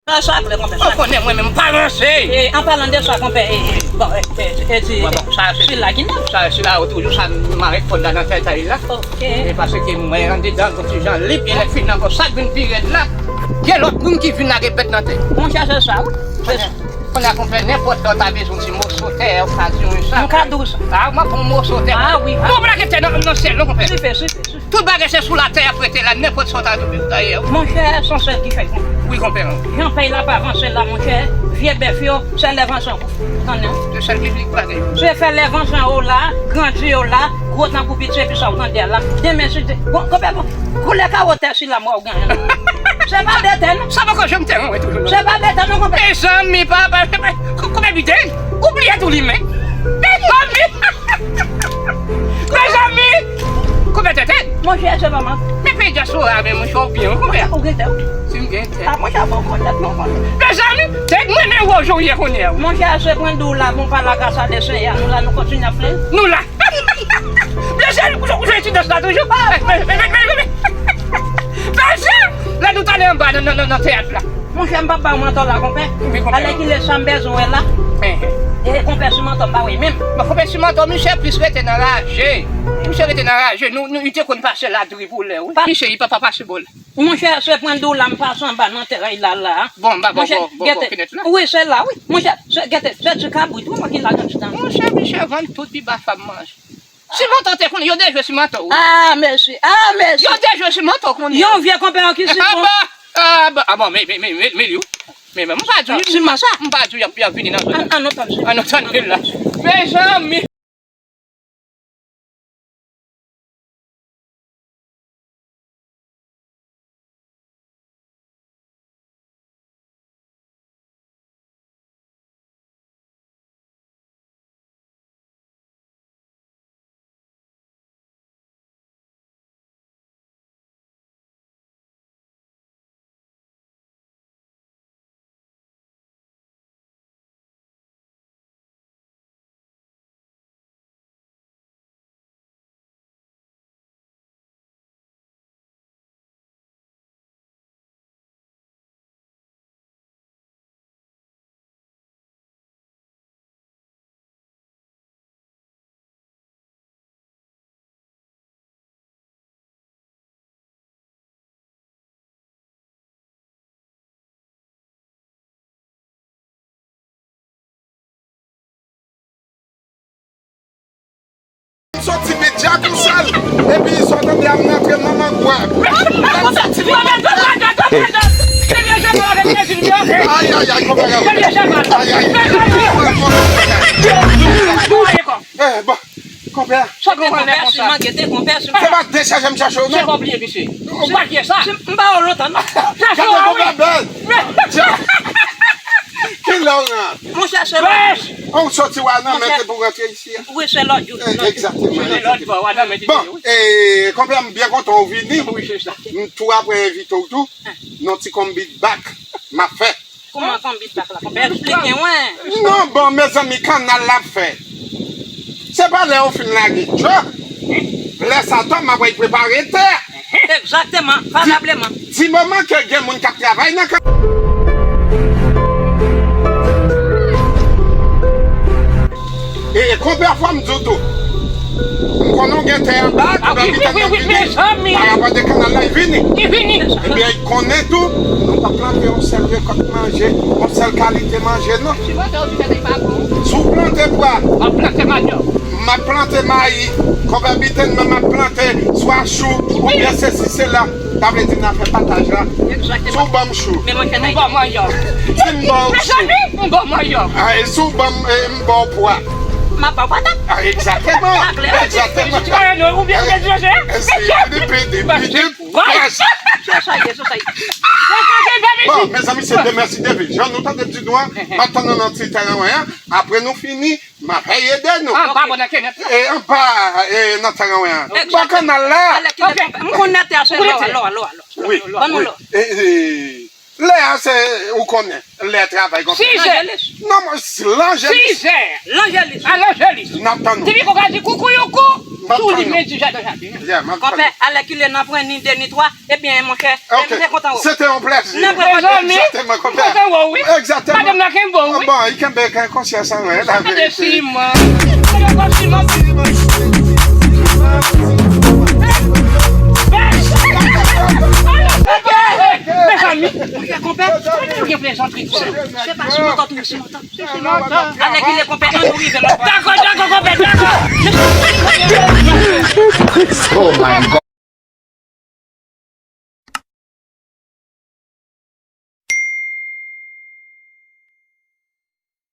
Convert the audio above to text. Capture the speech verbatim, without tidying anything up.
Sa, sa klè, konpè, sa klè. Ou konnen mwen menm m pa ranse. E, an palan de sa, konpè, e, e, bon, e, e, e, di, bon, bon, sa, se sila ki nèf. Sa, sila, ou toujou sa, mare kòd la nan tèt a li la. Ok. E paske mwen andedan, yon ti jan lib, e lè fin nan konsa, vin pi rèd la. Gen lòt moun ki vin lage bèt nan tè. Monchè, se sa, wi. Se sa. Kounye a, konpè, nenpòt lè w ta bezwen yon ti moso tè, ou ka di mwen sa. M ka di w sa. A, mwen pran yon moso tè. A, wi. Bon, pa lage tè nan, nan syèl, non, konpè. Sipe, sipe, sipe. Tout bagay se sou latè y ap rete la, nenpòt sa w ta dwe dayè. Monchè, se yon sèl ki fè l konpè. Wi, konpè. Jan peyi la pa vanse la, monchè, vye bèf yo, se lè vanse an kouf. Tande w. Se sèl ki lik bagay. Se fè lè vanse an wo la, grandi yo la, gwo tankou piti, epi sa w tande a la. Demen, si Dye, bon, konpè, bon, koulè kawo tè sila m wè w genyen la. Se pa de tè, non. Sa poko janm tè mwen toujou, non. Se pa de tè, non, konpè. Mezanmi, papa, konpè biten, ou bliye tou li men. Mezanmi. Mezanmi! Konpè tètèt! Monchè, se pa manti. Men peyi dyaspora, men monchè, w byen, wi, konpè. Ou gen tè, wi. Si m gen tè. A, monchè, bon, konpè, non, konpè. Mezanmi, tèt mwen, men wo jan w ye kounye a, wi. Monchè, se pran di w la, bon, pa la gras a de Senyè, nou la, nou kontinye ap fè. Nou la. Mezanmi, ou jwe ti dans la toujou? Men, men, men, men, men. Mezanmi, lè nou t ale anba nan, nan, nan, nan teyat la. Monchè, m p ap ba w mantò la, konpè. Wi, konpè. Alèkile sa m bezwen wè la. Enhen. E konpè, si mantò m pa wè menm. Bon, konpè, si mantò, misye plis rete nan raje. Misye rete nan raje. Nou, nou, li te konn pase ladri pou lè, wi. Pa- Misye, li pa, pa pase bò la. Monchè, se pran di w la, m pase anba nan tèray la, la. Bon, m pa bò, bò, bò, bò fenèt la. Wi, se la, wi. Monchè, se, gete, se ti kabrit, wi, mwen ki la nan ti tan. Monchè, misye vann tout, li ba fanm manje. Si mantò te konn, yo dejwe si mantò, wi. Ah, mèsi. Ah, mèsi. Yo dejwe si mantò kounye a. Yon vye konpè an ki si bon. Ah, bon, ah, bon, ah, bon, men, men, men, men, men, li, wi. Men, men, m pa di w, si m pa sa, m pa di w, y ap, y ap vini nan zòn nan. An, an nou tann, si. An nou tann vin la. Mezanmi. Soti medya konsal, epi sa w tande a m rantre manman gwa. Lè m soti medya. Ay, ay, ay, konpè. Ay, ay. Eh, bon, konpè. Sa konpè, konpè, si m gete, konpè, si m. Se pa dechaje m chache w, non? Se pa bliye, mesye. Ou pa bliye sa? M ba w lontan, non. Chache w, wi. Kilè w rantre? Monchè, se la. An w soti w al nan mèt pou rantre isi a. Wi, se lòt jou. Eh, egzakteman. Bon, eh, konpè, m byen kontan w vini. M tou apre envite w tou. Nan ti konbit bak m ap fè. Kòman konbit bak la? Konpè, eksplike mwen. Non, bon, mezanmi, kanal la ap fè. Se pa lè yo fin lage djòk. Lè sa tonbe, m ap wè y prepare tè. Egzakteman, valableman. Di moman ke gen moun k ap travay nan kan. E, e konpè, fò m di w tou. M konnen w gen tè anba, konpè, wi, wi, wi, wi, mezanmi. Parapò de kanal la, y vini. Y vini. Ebyen, y konnen tou, nou pa plante yon sèl rekòt manje, yon sèl kalite manje, non. Si w plante pwa, m ap plante mannyòk. M ap plante mayi. Konpè Biten, mwen m ap plante swa chou, oubyen sesi, sela. Sa vle di n a fè pataj la. Egzakteman. Si w ban m chou. Men mwen fè nan. M ba w manyòk. Si m ba w chou. Mezanmi, m ba w manyòk. Ah, e si w ban m, e, m ba w pwa. M ap ba w patat. Ah, egzakteman. Egzakteman. Ou byen, ou byen, ou byen. Se sa ye, se sa ye. Bon, mezanmi, se de mèsi de vi. Jan nou tande di nou an, m ap tann nou nan ti tèren an, apre nou fini, m ap ede nou. Anba, bon, nan kenèp la. E anba, e nan tèren an. Bò kanal la. Ok. M konn nèt la, se lò, lò, lò, lò. Wi, wi. E, e, lè a, se, ou konnen, lè travay konsa. Sizè. Non, mwen, Lanjelis. Sizè. Lanjelis. A Lanjelis. N ap tann ou. Tipico ka di koukouloukou. Sou li, men di jaden jaden. Konpè, alèkile, nan pran ni de ni twa, ebyen, monchè, se kontan wè w. Se te yon plèzi. Nan pran kontan. Mezanmi, m kontan wè w, wi. Egzakteman. Madanm nan kenbe w, wi. Bon, li kenbe konsyans an mwen, la verite. Gade siman. Gade konsiman. Mezanmi, monchè, konpè, ou gen plezantri konsa. Se pa siman, tou siman. Alèkile, konpè, ann nou rive lòt bò. Dakò, dakò, konpè, dakò. Oh my God.